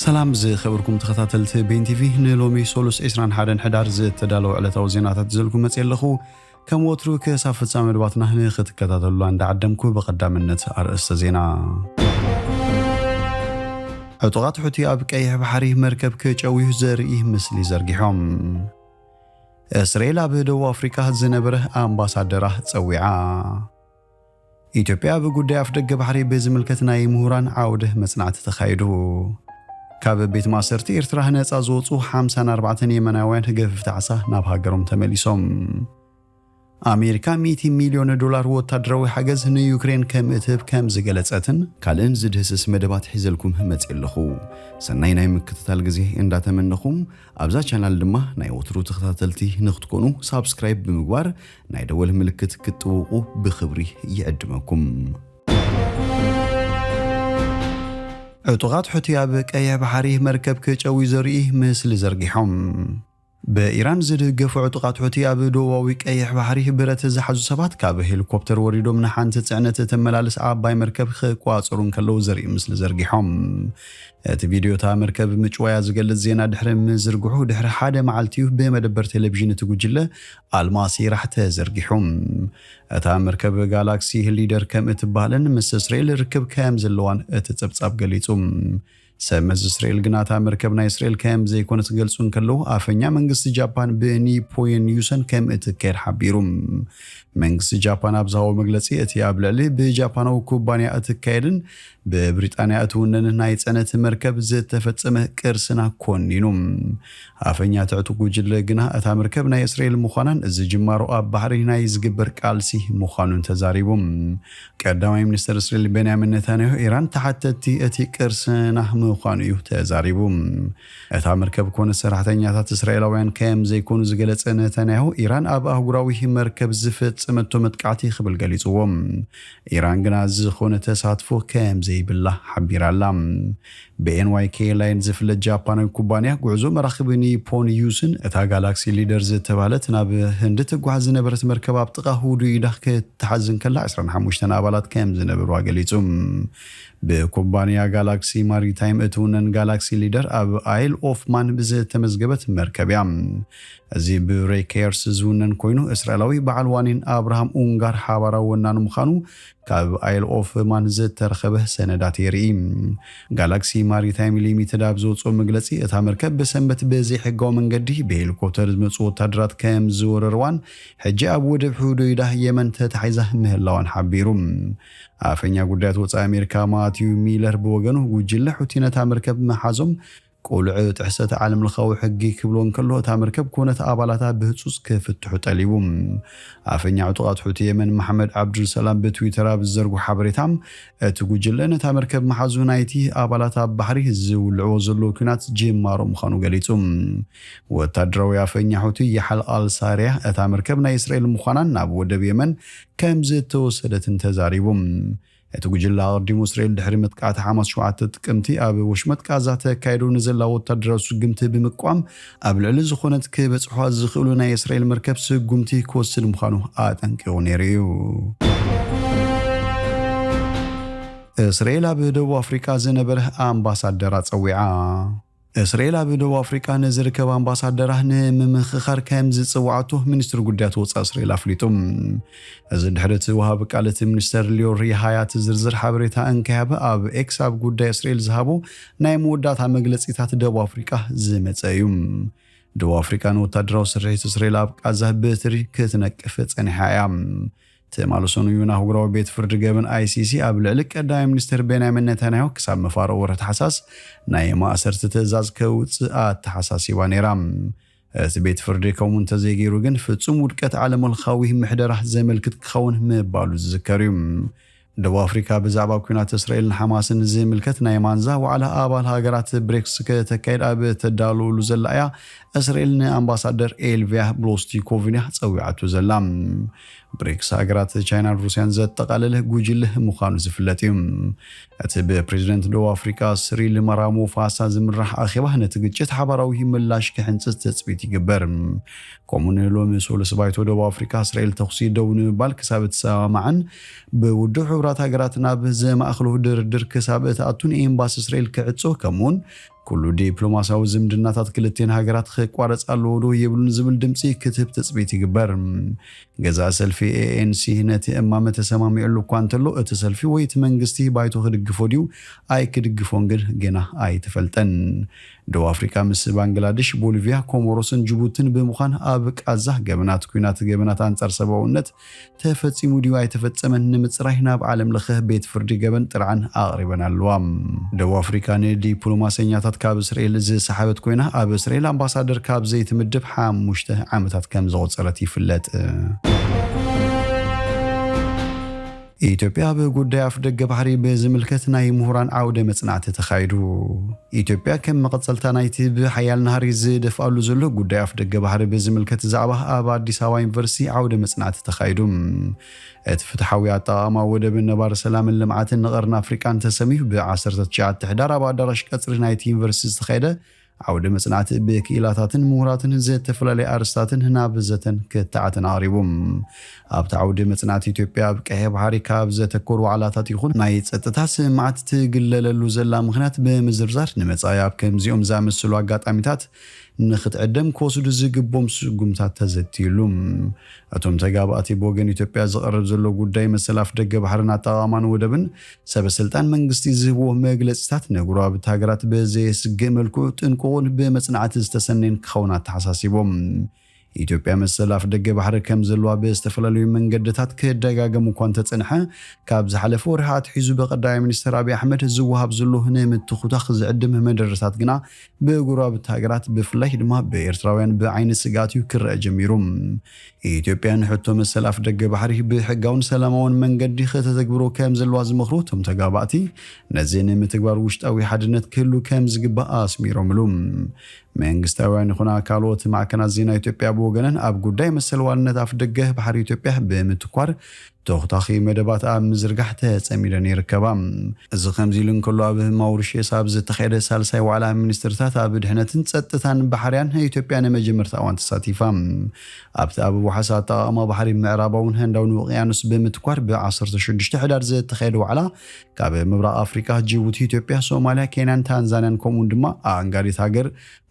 ሰላም ዝኸበርኩም ተኸታተልቲ ቤን ቲቪ፣ ንሎሚ ሶሉስ ዕስራን ሓደን ሕዳር ዝተዳለወ ዕለታዊ ዜናታት ዘልኩም መጽእ ኣለኹ። ከም ወትሩ ክሳብ ፍጻመ መደባትና ንኽትከታተሉና እንዳዓደምኩ፣ ብቐዳምነት ኣርእስተ ዜና። ዕጡቓት ሑቲ ኣብ ቀይሕ ባሕሪ መርከብ ክጨውዩ ዘርኢ ምስሊ ዘርጊሖም። እስራኤል ኣብ ደቡብ ኣፍሪቃ ዝነበረ ኣምባሳደራ ጸዊዓ። ኢትዮጵያ ኣብ ጉዳይ ኣፍደገ ባሕሪ ብዝምልከት ናይ ምሁራን ዓውደ መጽናዕቲ ተኻይዱ። ካብ ቤት ማእሰርቲ ኤርትራ ነጻ ዝወጹ ሓምሳን ኣርባዕተን የመናውያን ገፍፍቲ ዓሳ ናብ ሃገሮም ተመሊሶም። ኣሜሪካ ሚእቲ ሚልዮን ዶላር ወታደራዊ ሓገዝ ንዩክሬን ከም እትህብ ከም ዝገለጸትን ካልእን ዝድህስስ መደባት ሒዘልኩም መጽእ ኣለኹ። ሰናይ ናይ ምክትታል ግዜ እንዳተመነኹም፣ ኣብዛ ቻናል ድማ ናይ ወትሩ ተኸታተልቲ ንክትኮኑ ሳብስክራይብ ብምግባር ናይ ደወል ምልክት ክትጥውቑ ብኽብሪ ይዕድመኩም። ዕጡቓት ሑቲ ኣብ ቀይሕ ባሕሪ መርከብ ክጨውዩ ዘርኢ ምስሊ ዘርጊሖም። ብኢራን ዝድገፉ ዕጡቓት ሑቲ ኣብ ደቡባዊ ቀይሕ ባሕሪ ብረት ዝሓዙ ሰባት ካብ ሄሊኮፕተር ወሪዶም ንሓንቲ ጽዕነት እተመላልስ ዓባይ መርከብ ክቋጸሩ እንከለዉ ዘርኢ ምስሊ ዘርጊሖም። እቲ ቪድዮ እታ መርከብ ምጭዋያ ዝገልጽ ዜና ድሕሪ ምዝርግሑ ድሕሪ ሓደ መዓልቲ እዩ ብመደበር ቴሌቪዥን እቲ ጉጅለ ኣልማሲራህ ተዘርጊሑ። እታ መርከብ ጋላክሲ ሊደር ከም እትበሃልን ምስ እስራኤል ርክብ ከም ዘለዋን እቲ ጸብጻብ ገሊጹ። ሰብ መዚ እስራኤል ግና እታ መርከብ ናይ እስራኤል ከም ዘይኮነት ክገልጹ እንከለዉ፣ ኣፈኛ መንግስቲ ጃፓን ብኒፖን ዩሰን ከም እትካየድ ሓቢሩ። መንግስቲ ጃፓን ኣብ ዝሃቦ መግለጺ፣ እቲ ኣብ ልዕሊ ብጃፓናዊ ኩባንያ እትካየድን ብብሪጣንያ እትውነንን ናይ ጽዕነት መርከብ ዝተፈጸመ ቅርስና ኮኒኑ። ኣፈኛ እቲ ዕጡቕ ጉጅለ ግና እታ መርከብ ናይ እስራኤል ምዃናን እዚ ጅማሮ ኣብ ባሕሪ ናይ ዝግበር ቃልሲ ምዃኑን ተዛሪቡ። ቀዳማይ ሚኒስተር እስራኤል ቤንያሚን ኔታንያሁ፣ ኢራን ተሓተቲ እቲ ቅርስና ምዃኑ እዩ ተዛሪቡ። እታ መርከብ ኮነ ሰራሕተኛታት እስራኤላውያን ከም ዘይኮኑ ዝገለጸ ኔታንያሁ፣ ኢራን ኣብ ኣህጉራዊ መርከብ ዝፈጸመቶ መጥቃዕቲ ክብል ገሊጽዎ። ኢራን ግና ዝኾነ ተሳትፎ ከም ዘይብላ ሓቢራ ኣላ። ብኤንዋይኬ ላይን ዝፍለጥ ጃፓናዊ ኩባንያ ጉዕዞ መራኽብ ኒፖን ዩስን እታ ጋላክሲ ሊደር ዝተባህለት ናብ ህንዲ ትጓዓዝ ዝነበረት መርከብ ኣብ ጥቓ ህዱይዳ ክትሓዝ እንከላ ዕስራን ሓሙሽተን ኣባላት ከም ዝነበርዋ ገሊጹ። ብኩባንያ ጋላክሲ ማሪታይም እትውነን ጋላክሲ ሊደር ኣብ ኣይል ኦፍ ማን ብዝተመዝገበት መርከብ እያ። እዚ ብሬከርስ ዝውነን ኮይኑ፣ እስራኤላዊ በዓል ዋኒን ኣብርሃም ኡንጋር ሓባራዊ ወናኑ ምዃኑ ካብ ኣይል ኦፍ ማን ዝተረኸበ ሰነዳት የርኢ። ጋላክሲ ማሪታይም ሊሚትድ ኣብ ዘውፅኦ መግለፂ፣ እታ መርከብ ብሰንበት ብዘይሕጋዊ መንገዲ ብሄሊኮፕተር ዝመፁ ወታደራት ከም ዝወረርዋን ሕጂ ኣብ ወደብ ሑደይዳ የመን ተታሒዛ ምህላዋን ሓቢሩ። ኣፈኛ ጉዳያት ወፃኢ ኣሜሪካ ማቲዩ ሚለር ብወገኑ፣ ጉጅለ ሑቲ ነታ መርከብ ምሓዞም ቁሉዕ ጥሕሰት ዓለምለኻዊ ሕጊ ክብሎ እንከሎ፣ እታ መርከብ ኮነት ኣባላታ ብህጹጽ ክፍትሑ ጠሊቡ። ኣፈኛ ዕጡቓት ሑቲ የመን መሓመድ ዓብዱልሰላም ብትዊተር ኣብ ዝዘርጎ ሓበሬታ፣ እቲ ጉጅለ ነታ መርከብ መሓዙ ናይቲ ኣባላት ኣብ ባሕሪ ዝውልዕዎ ዘለዉ ኲናት ጅማሮ ምዃኑ ገሊጹ። ወታደራዊ ኣፈኛ ሑቲ የሓል ኣልሳርያ፣ እታ መርከብ ናይ እስራኤል ምዃናን ናብ ወደብ የመን ከም ዝተወሰደትን ተዛሪቡ። እቲ ጉጅለ ኣቐዲሙ እስራኤል ድሕሪ መጥቃዕቲ ሓማስ ሸውዓተ ጥቅምቲ ኣብ ወሽመጥ ቃዛ ተካይዶ ንዘላ ወታደራዊ ስጉምቲ ብምቅዋም ኣብ ልዕሊ ዝኾነት ክበጽሖ ዝኽእሉ ናይ እስራኤል መርከብ ስጉምቲ ክወስድ ምዃኑ ኣጠንቂቑ ነይሩ እዩ። እስራኤል ኣብ ደቡብ ኣፍሪቃ ዝነበረ ኣምባሳደራ ጸዊዓ። እስራኤል ኣብ ደቡብ ኣፍሪቃ ንዝርከብ ኣምባሳደራ ንምምኽኻር ከም ዝጽውዓቶ ሚኒስትሪ ጉዳያት ወጻኢ እስራኤል ኣፍሊጡ። እዚ ድሕሪ እቲ ወሃቢ ቃል እቲ ሚኒስተር ሊዮር የሃያ እቲ ዝርዝር ሓበሬታ እንከይሃበ፣ ኣብ ኤክስ ኣብ ጉዳይ እስራኤል ዝሃቦ ናይ መወዳእታ መግለጺታት ደቡብ ኣፍሪቃ ዝመጸ እዩ። ደቡብ ኣፍሪቃ ንወታደራዊ ስርሒት እስራኤል ኣብ ቃዛ ብትሪ ክትነቅፍ ጸኒሓ እያ። ትማሊ ሰኑይ እውን ኣህጉራዊ ቤት ፍርዲ ገበን ኣይሲሲ ኣብ ልዕሊ ቀዳማይ ሚኒስትር ቤንያሚን ኔታንያሁ ክሳብ መፋርቕ ወርሒ ታሕሳስ ናይ ማእሰርቲ ትእዛዝ ከውጽእ ኣተሓሳሲባ ነይራ። እቲ ቤት ፍርዲ ከምኡ እንተዘይገይሩ ግን ፍጹም ውድቀት ዓለምለኻዊ ምሕደራ ዘመልክት ክኸውን ምባሉ ዝዝከር እዩ። ደቡብ ኣፍሪካ ብዛዕባ ኲናት እስራኤልን ሓማስን ዝምልከት ናይ ማንዛ ዋዕላ ኣባል ሃገራት ብሬክስ ከተካይድ ኣብ ተዳለወሉ ዘላ እያ እስራኤል ንኣምባሳደር ኤልቪያ ብሎስቲኮቭን እያ ጸዊዓቱ ዘላ። ብሬክስ ሃገራት ቻይናን ሩስያን ዘጠቓለለ ጉጅለ ምዃኑ ዝፍለጥ እዩ። እቲ ብፕሬዚደንት ደቡብ ኣፍሪካ ስሪል ማራማፎሳ ዝምራሕ ኣኼባ ነቲ ግጭት ሓባራዊ ምላሽ ክሕንጽጽ ትጽቢት ይግበር። ከምኡውን ሎሚ ሶሉስ ባይቶ ደቡብ ኣፍሪካ እስራኤል ተኹሲ ደው ንምባል ክሳብ እትሰማማዕን ብውድብ ሕቡራት ሃገራት ናብ ዘማእኽሎ ድርድር ክሳብ እትኣቱን ኤምባሲ እስራኤል ክዕጾ ከምኡውን ኩሉ ዲፕሎማሲያዊ ዝምድናታት ክልቲኤን ሃገራት ክቋረጽ ኣለዎ ዶ የብሉን ዝብል ድምጺ ክትህብ ትጽቢት ይግበር። ገዛኢ ሰልፊ ኤ ኤን ሲ ነቲ እማመ ተሰማሚዕሉ እኳ እንተሎ፣ እቲ ሰልፊ ወይ እቲ መንግስቲ ባይቶ ክድግፎ ድዩ ኣይክድግፎን ግን ገና ኣይተፈልጠን። ደቡብ ኣፍሪቃ ምስ ባንግላዴሽ፣ ቦሊቪያ፣ ኮሞሮስን ጅቡትን ብምዃን ኣብ ቃዛ ገበናት ኲናት፣ ገበናት ኣንጻር ሰብኣውነት ተፈጺሙ ድዩ ኣይተፈጸመን ንምጽራይ ናብ ዓለም ለኸ ቤት ፍርዲ ገበን ጥርዓን ኣቕሪበን ኣለዋ። ደቡብ ኣፍሪካ ንዲፕሎማሰኛታት ካብ እስራኤል ዝሰሓበት ኮይና፣ ኣብ እስራኤል ኣምባሳደር ካብ ዘይትምድብ ሓሙሽተ ዓመታት ከም ዘቑጸረት ይፍለጥ። ኢትዮጵያ ኣብ ጉዳይ ኣፍ ደገ ባሕሪ ብዝምልከት ናይ ምሁራን ዓውደ መጽናዕቲ ተኻይዱ። ኢትዮጵያ ከም መቐጸልታ ናይቲ ብሓያል ናህሪ ዝደፍኣሉ ዘሎ ጉዳይ ኣፍ ደገ ባሕሪ ብዝምልከት ዛዕባ ኣብ ኣዲስ ኣበባ ዩኒቨርሲቲ ዓውደ መጽናዕቲ ተኻይዱ። እቲ ፍትሓዊ ኣጠቓቕማ ወደብን ነባሪ ሰላምን ልምዓትን ንቐርኒ ኣፍሪቃን ተሰምዩ ብ ዓሰርተ ትሽዓተ ሕዳር ኣብ ኣዳራሽ ቀጽሪ ናይቲ ዩኒቨርሲቲ ዝተኻየደ ዓውደ መጽናዕቲ ብክኢላታትን ምሁራትን ዝተፈላለዩ ኣርእስታትን ናብ ዘተን ክትዓትን ኣቕሪቡ። ኣብቲ ዓውደ መጽናዕቲ ኢትዮጵያ ኣብ ቀይሕ ባሕሪ ካብ ዘተኮሩ ዋዕላታት ይኹን ናይ ጸጥታ ስምዓት ትግለለሉ ዘላ ምኽንያት ብምዝርዛር፣ ንመጻኢ ኣብ ከምዚኦም ዝኣመሰሉ ኣጋጣሚታት ንኽትዕደም ክወስዱ ዝግቦም ስጉምታት ተዘትዩሉ። እቶም ተጋባእቲ ብወገን ኢትዮጵያ ዝቐርብ ዘሎ ጉዳይ መሰል ኣፍ ደገ ባሕርን ኣጠቓቕማን ወደብን ሰበ ስልጣን መንግስቲ ዝህብዎ መግለጺታት ንጎረባብቲ ሃገራት ብዘየስግእ መልክዑ ጥንቁቕን ብመጽናዕቲ ዝተሰነየን ክኸውን ኣተሓሳሲቦም። ኢትዮጵያ መሰል ኣፍ ደገ ባሕሪ ከም ዘለዋ ብዝተፈላለዩ መንገድታት ክደጋገም እኳ እንተጸንሐ፣ ካብ ዝሓለፈ ወርሒ ኣትሒዙ ብቀዳማይ ሚኒስትር ኣብይ ኣሕመድ ዝወሃብ ዘሎ ንምትኹታኽ ዝዕድም መደረታት ግና ብጎረባብቲ ሃገራት ብፍላይ ድማ ብኤርትራውያን ብዓይኒ ስግኣት እዩ ክረአ ጀሚሩ። ኢትዮጵያ ንሕቶ መሰል ኣፍ ደገ ባሕሪ ብሕጋውን ሰላማውን መንገዲ ከተተግብሮ ከም ዘለዋ ዝመኽሩ እቶም ተጋባእቲ፣ ነዚ ንምትግባር ውሽጣዊ ሓድነት ክህሉ ከም ዝግባእ ኣስሚሮምሉ። መንግስታውያን ይኹና ካልኦት ማዕከናት ዜና ኢትዮጵያ ብወገነን ኣብ ጉዳይ መሰል ዋንነት ኣፍ ደገ ባሕሪ ኢትዮጵያ ብምትኳር ተኹታኺ መደባት ኣብ ምዝርጋሕ ተጸሚደን ይርከባ። እዚ ከምዚ ኢሉ እንከሎ፣ ኣብ ማውሪሽየስ ኣብ ዝተኻየደ ሳልሳይ ዋዕላ ሚኒስትርታት ኣብ ድሕነትን ጸጥታን ባሕርያን ኢትዮጵያ ንመጀመርታ እዋን ተሳቲፋ። ኣብቲ ኣብ ወሓስ ኣጠቓቕማ ባሕሪ ምዕራባውን ህንዳውን ውቅያኖስ ብምትኳር ብ ዓሰርተ ሽዱሽተ ሕዳር ዝተኻየደ ዋዕላ፣ ካብ ምብራቕ ኣፍሪቃ ጅቡቲ፣ ኢትዮጵያ፣ ሶማልያ፣ ኬንያን ታንዛንያን ከምኡውን ድማ ኣንጋዲት ሃገር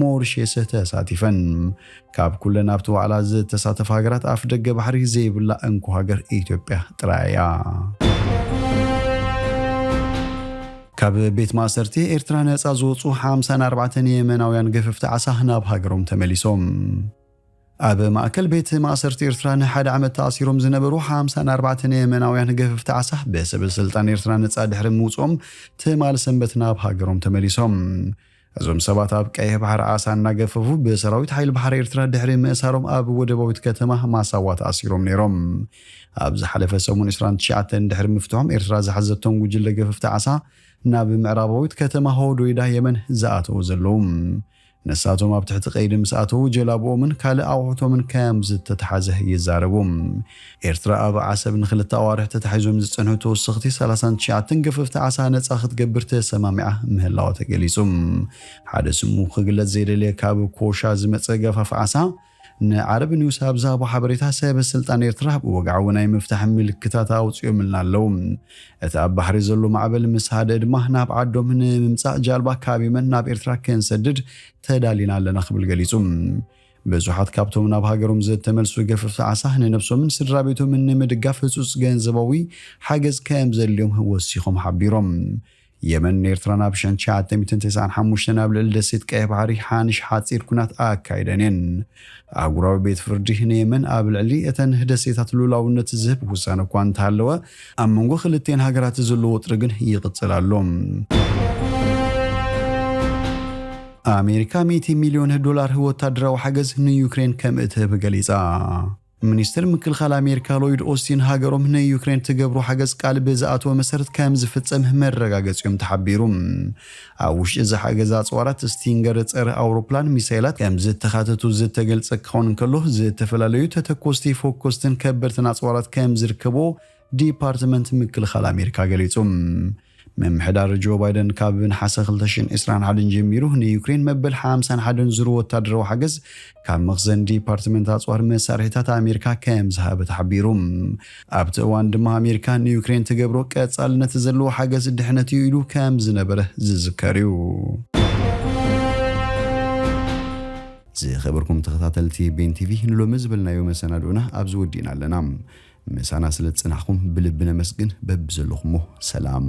ሞሪሸስ ተሳቲፈን። ካብ ኩለን ኣብቲ ዋዕላ ዝተሳተፋ ሃገራት ኣፍ ደገ ባሕሪ ዘይብላ እንኮ ሃገር ኢትዮጵያ ጥራይ እያ። ካብ ቤት ማእሰርቲ ኤርትራ ነጻ ዝወጹ ሓምሳን ኣርባዕተን የመናውያን ገፈፍቲ ዓሳ ናብ ሃገሮም ተመሊሶም። ኣብ ማእከል ቤት ማእሰርቲ ኤርትራ ንሓደ ዓመት ተኣሲሮም ዝነበሩ ሓምሳን ኣርባዕተን የመናውያን ገፈፍቲ ዓሳ ብሰበ ስልጣን ኤርትራ ነጻ ድሕሪ ምውጽኦም ትማል ሰንበት ናብ ሃገሮም ተመሊሶም። እዞም ሰባት ኣብ ቀይሕ ባሕሪ ዓሳ እናገፈፉ ብሰራዊት ሓይሊ ባሕሪ ኤርትራ ድሕሪ ምእሳሮም ኣብ ወደባዊት ከተማ ማሳዋ ተኣሲሮም ነይሮም። ኣብ ዝሓለፈ ሰሙን ዕስራን ትሽዓተን ድሕሪ ምፍትሖም ኤርትራ ዝሓዘቶም ጉጅለ ገፈፍቲ ዓሳ ናብ ምዕራባዊት ከተማ ሆዶይዳ የመን ዝኣተዉ ዘለዉ። ንሳቶም ኣብ ትሕቲ ቀይዲ ምስ ኣተዉ ጀላብኦምን ካልእ ኣቑሑቶምን ከም ዝተተሓዘ ይዛረቡ። ኤርትራ ኣብ ዓሰብ ንክልተ ኣዋርሕ ተታሒዞም ዝጸንሑ ተወሰኽቲ ሰላሳን ትሽዓተን ገፈፍቲ ዓሳ ነጻ ክትገብር ተሰማሚዓ ምህላዋ ተገሊጹ። ሓደ ስሙ ክግለጽ ዘይደልየ ካብ ኮሻ ዝመጸ ገፋፍ ዓሳ ንዓረብ ኒውስ ኣብ ዝሃቦ ሓበሬታ፣ ሰበ ስልጣን ኤርትራ ብወግዓዊ ናይ ምፍታሕ ምልክታት ኣውጺኦምልና ኣለዉ። እቲ ኣብ ባሕሪ ዘሎ ማዕበል ምስ ሃደአ ድማ ናብ ዓዶም ንምምጻእ ጃልባ ካብ የመን ናብ ኤርትራ ክንሰድድ ተዳሊና ኣለና ክብል ገሊጹ። ብዙሓት ካብቶም ናብ ሃገሮም ዝተመልሱ ገፈፍቲ ዓሳ ንነብሶምን ስድራ ቤቶምን ንምድጋፍ ህጹጽ ገንዘባዊ ሓገዝ ከም ዘድልዮም ወሲኾም ሓቢሮም። የመን ንኤርትራ ናብ ሽሕን ትሽዓተ ሚእትን ተስዓን ሓሙሽተን ኣብ ልዕሊ ደሴት ቀይሕ ባሕሪ ሓንሽ ሓጺር ኩናት ኣካይደን እየን። ኣህጉራዊ ቤት ፍርዲ ንየመን ኣብ ልዕሊ እተን ደሴታት ሉላውነት ዝህብ ውሳነ እኳ እንተሃለወ፣ ኣብ መንጎ ክልቲኤን ሃገራት ዘሎ ወጥሪ ግን ይቕጽል ኣሎ። ኣሜሪካ ሚእቲ ሚልዮን ዶላር ወታደራዊ ሓገዝ ንዩክሬን ከም እትህብ ገሊጻ። ሚኒስትር ምክልኻል ኣሜሪካ ሎይድ ኦስቲን፣ ሃገሮም ንዩክሬን ትገብሮ ሓገዝ ቃል ብዝኣተወ መሰረት ከም ዝፍጸም መረጋገጺኦም ተሓቢሩ። ኣብ ውሽጢ እዚ ሓገዝ ኣጽዋራት ስቲንገር ጸረ ኣውሮፕላን ሚሳይላት ከም ዝተኻተቱ ዝተገልጸ ክኸውን እንከሎ፣ ዝተፈላለዩ ተተኮስቲ ፎኮስትን ከበድትን ኣጽዋራት ከም ዝርከቦ ዲፓርትመንት ምክልኻል ኣሜሪካ ገሊጹ። ምምሕዳር ጆ ባይደን ካብ ነሓሰ ክልተ ሽሕን ዕስራን ሓደን ጀሚሩ ንዩክሬን መበል ሓምሳን ሓደን ዙር ወታደራዊ ሓገዝ ካብ መኽዘን ዲፓርትመንት ኣጽዋር መሳርሒታት ኣሜሪካ ከም ዝሃበ ተሓቢሩ። ኣብቲ እዋን ድማ ኣሜሪካ ንዩክሬን ትገብሮ ቀጻልነት ዘለዎ ሓገዝ ድሕነት እዩ ኢሉ ከም ዝነበረ ዝዝከር እዩ። ዝኸበርኩም ተኸታተልቲ ቤን ቲቪ፣ ንሎሚ ዝበልናዮ መሰናድኦና ኣብዚ ወዲእና ኣለና። ምሳና ስለ ዝጸናሕኩም ብልቢ ነመስግን። በብዘለኹሞ ሰላም።